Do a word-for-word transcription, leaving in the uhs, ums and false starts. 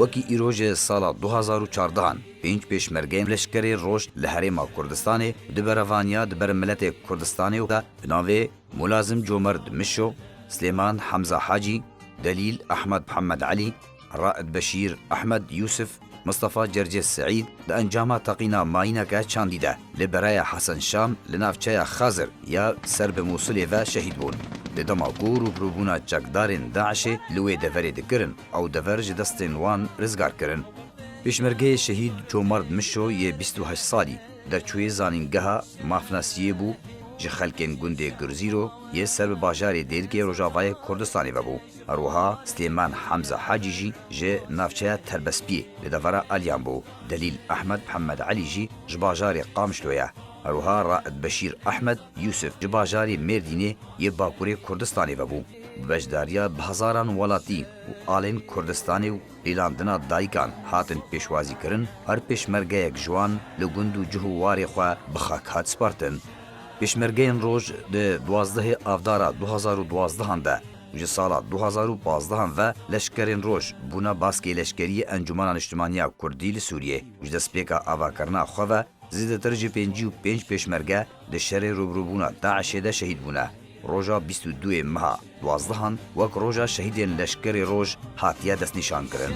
Wekî îro ji sala du hazar û çardehan pênc pêşmergeyên Leşkerê Roj li Herêma Kurdistanê di berevaniya di ber miletê Kurdistanê de bi navê Mulazim Comerd Mişo, Silêman Hemza Hacî, Delîl Ehmed Mihemed Elî, Raed Beşîr Ehmed Yûsif, Mistefa Cercê Seîd di encama teqîna mayîneke çandî de li Beraya Hesen Şam li navçeya Xazir ya ser bi Mûsilê ve şehîd bûn. Di dema ku rûbirûbûna çekdarên DAIŞê li wê deverê dikirin, ew dever ji destên wan rizgar kirin. Pêşmergeyê şehîd Comerd Mişo yê bîst û heşt salî, derçûyê zanîngeha mafnasiyê bû, ji xelkên gundê Gurzîro yê ser bi bajarê Dêrikê Rojavayê Kurdistanê ve bû. Her wiha Silêman Hemza Hacî jî ji navçeya Terbespiyê li devera Aliyan bû. Delîl Ehmed Mihemed Elî jî ji bajarê Qamişlo ye. Her wiha Raed Beşîr Ehmed Yûsif ji bajarê Mêrdînê yê Bakurê Kurdistanê ve bû. Bi beşdariya bi hezaran welatî û alên Kurdistanê û lîlandina dayikan hatin pêşwazî kirin, her pêşmergeyek ji wan li gund û cih û warê xwe bi xak hat spartin. Pêşmergeyên Roj di duwazdehê Avdara du hazar û duwazdehan de û ji sala du hazar û pazdehan ve Leşkerên Roj bûne baskê leşkerî yê Encûmena Niştimaniya Kurdî li Sûriyê. Ji destpêka avakirina xwe ve zêdetir ji pêncî û pênc pêşmerge di şerê rûbirûbûna DAIŞê de şehîd bûne. Roja bîst û duyê meha duwazdehan wek roja şehîdên Leşkerê Roj hatiye destnîşankirin.